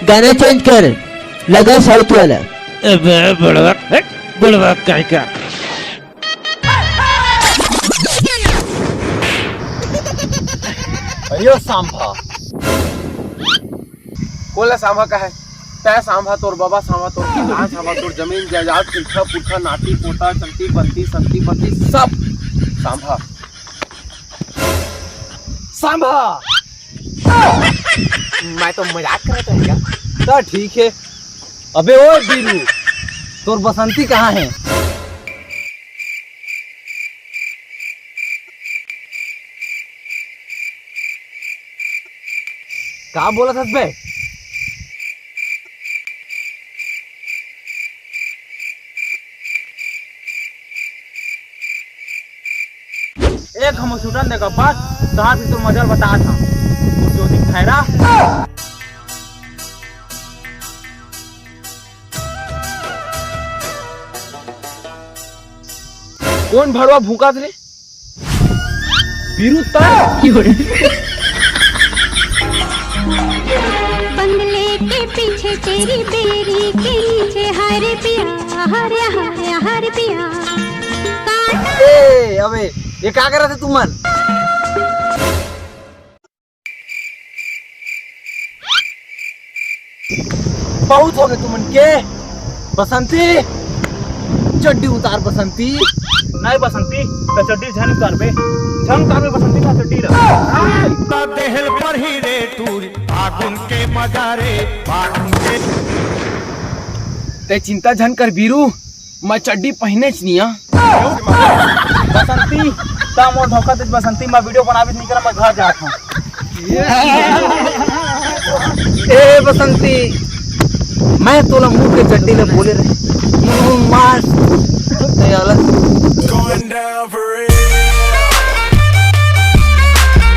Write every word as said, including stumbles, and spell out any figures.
गाना चेंज कर, लगा साउथ वाला। अबे बुड़बक, हट, बुड़बक कहीं का। अरे ओ सांभा। कोला सांभा का है? तै सांभा, तोर बाबा सांभा, तोर किसान सांभा, तोर जमीन जायदाद, पुरखा पुरखा, नाती पोता, चंती बंती, संती बंती, सब सांभा। सांभा। मैं तो मजाक करत रहेंगा। तो ठीक है। अबे ओ बीरू, तोर बसंती कहाँ है? का बोलत हस बे? एक हम सुटन देखा बस, तहार भी तो मजल बता था। ज्योति खैरा। कौन भड़वा भूकत रे? बीरू ता। बंगले के पीछे तेरी बेरी के नीचे, हाय रे पिया, हाय रे, हाय रे, हाय रे पिया। ए अबे, ये का करत हे तुमन? बहुत हो गए तुमन के। बसंती, चड्डी उतार बसंती। नहीं बसंती, त चड्डी झन उतारबे, झन उतारबे बसंती का चड्डी ला। त देहल पर ही रे टूर, फागुन के मजा रे, फागुन के। ते चिंता झन कर बीरू, मैं चड्डी पहिने च निया। बसंती, ता मोर धोखा दे बसंती, मैं वीडियो बनावे नहीं करा, मैं घर जात हूँ। ए बसंती, मैं तोला मुंह के चड्डी ले बोले रहे। मुंह मार। ते अलग।